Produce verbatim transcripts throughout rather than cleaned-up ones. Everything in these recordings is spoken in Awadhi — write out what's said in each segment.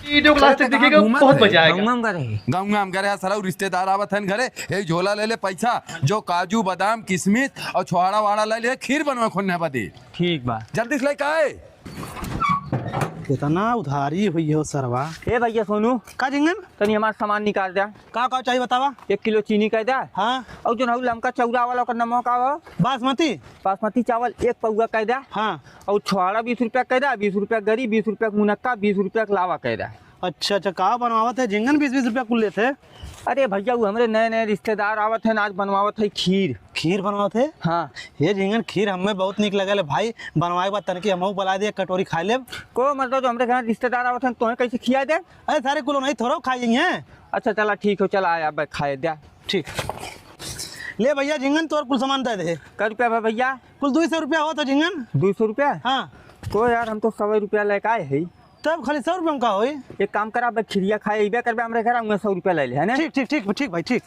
वीडियो को लास्ट तक देखिएगा, बहुत मजा आएगा। गंगा में गए रहे। गंगा में गए रहे, सरऊ रिश्तेदार आवत हैं घरे, यही झोला ले ले पैसा, जो काजू, बादाम, किशमिश और छोहाड़ा वाड़ा ले ले, खीर बनवा खोन्या बदे। ठीक बा। जल्दी से लेके आए। कितना उधारी हुई हो सरवा। ए भैया सोनू, का झिंगन? तनी हमार सामान निकाल द्या। का का चाहिए बतावा? एक किलो चीनी कह द्या। हाँ। और जो हऊ लमका चौरा वाला ओकर नमवा का हो? बासमती। बासमती चावल एक पौवा कह द्या। हाँ। और छोहाड़ा बीस रुपया कह द्या, बीस रुपया गरी, बीस रुपया मुनक्का, बीस रुपया के लावा कह द्या। अच्छा अच्छा, का बनवावत है झिंगन, बीस बीस रुपया कुल लेत है? अरे भैया, वो हमरे नए नए रिश्तेदार आवत हैं, आज बनवावत है खीर। खीर बनवावत है? हाँ। ये झिंगन, खीर हमें बहुत नीक लगल है भाई, बनवाए के बाद तनकी हमहू बुला दे, एक कटोरी खाए लेब। को मतलब जो हमरे घर रिश्तेदार आवत हैं, तोहे कैसे खिया दे? अरे सारे कुल नहीं, थोड़ा खाई हैं। अच्छा चला ठीक हो, चला आया अब खाए द्या। ठीक। ले भैया झिंगन, तोर कुल सामान दे दे। कै रुपया बा भैया? कुल दो सौ रुपया होत है झिंगन। दो सौ रुपया? हाँ। तो यार हम तो सौ रुपया लेके आए हैं। तब खाली सौ रुपया में का होई? एक काम करा, अब खिरिया खाए अइबे करबे हमरे घर, उहाँ सौ रुपया ले ले, है ना? ठीक ठीक ठीक ठीक भाई, ठीक।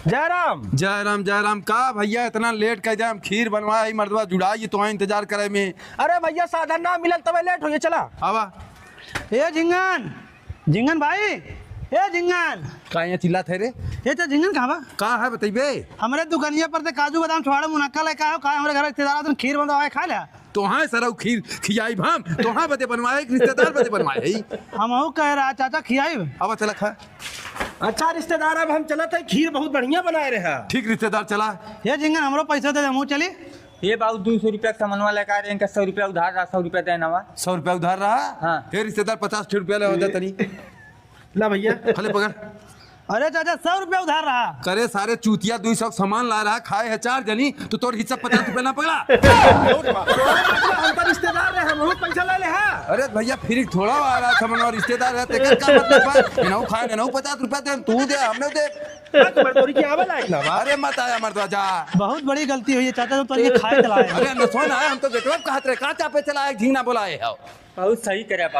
जय राम। जय राम जय राम। का भैया इतना लेट कर जाए, हम खीर बनवाए ही मर्दवा जुड़ाई, तो इंतजार करे में। अरे भैया साधन ना मिलल तबे लेट होइए, चला। आवा। ए झिंगन, झिंगन भाई, ए झिंगन। का यहाँ चिल्लात है रे? ए तो झिंगन कहाँ बा? का है बतइबे? हमरे दुकानिया पर से काजू बादाम छोहाड़ा मुनक्का लेके आयो, का हमरे घर रिश्तेदार आते हैं, खीर बनवाए खा ले। तोहां सरऊ खीर खियाइब हम, तोहां बदे बनवाए, एक रिश्तेदार बदे बनवाए है। हमहू कह रहा चाचा खियाइब। अब चला खा। अच्छा रिश्तेदार, अब हम चलत है, खीर बहुत बढ़िया बनाए रहा। ठीक रिश्तेदार चला। हे झिंगन, हमरो पैसा दे दे, हमहू चली। ये बाबू, दो सौ रुपया के सामानवा लेके आ रहे हैं, इनका सौ रुपया उधार रहा, सौ रुपया देना हुआ। सौ रुपया उधार रहा? हाँ। हे रिश्तेदार, पचास ठे रुपया ले हो जा तनी। ला भैया। हले पकड़। अरे चाचा, सौ रुपया उधार रहा। करे सारे चूतिया, दो सौ सामान ला रहा, खाए है चार जनी, तो तोर हिस्सा पचास रुपया ना पकड़ा। हम तो रिश्तेदार रहे, हम बहुत पैसा ले ले हा। अरे भैया, फिर थोड़ा आ रहा था, मनवा रिश्तेदार है, तेकर का मतलब बा? इनहू खाए, इनहू पचास रुपया दे, तू दे, हमने दे। हाँ, तो मर्दोरी की आवे लायक ना बा। अरे मत आया मर्दवा, जा। बहुत बड़ी गलती हुई है चाचा, तो तोर के खाए चला आए। अरे न सुन, हम तो गेटवा पे कहत रहे, का चापे चला आए, झिंगना बोलाए हो। बहुत सही करे बाबू,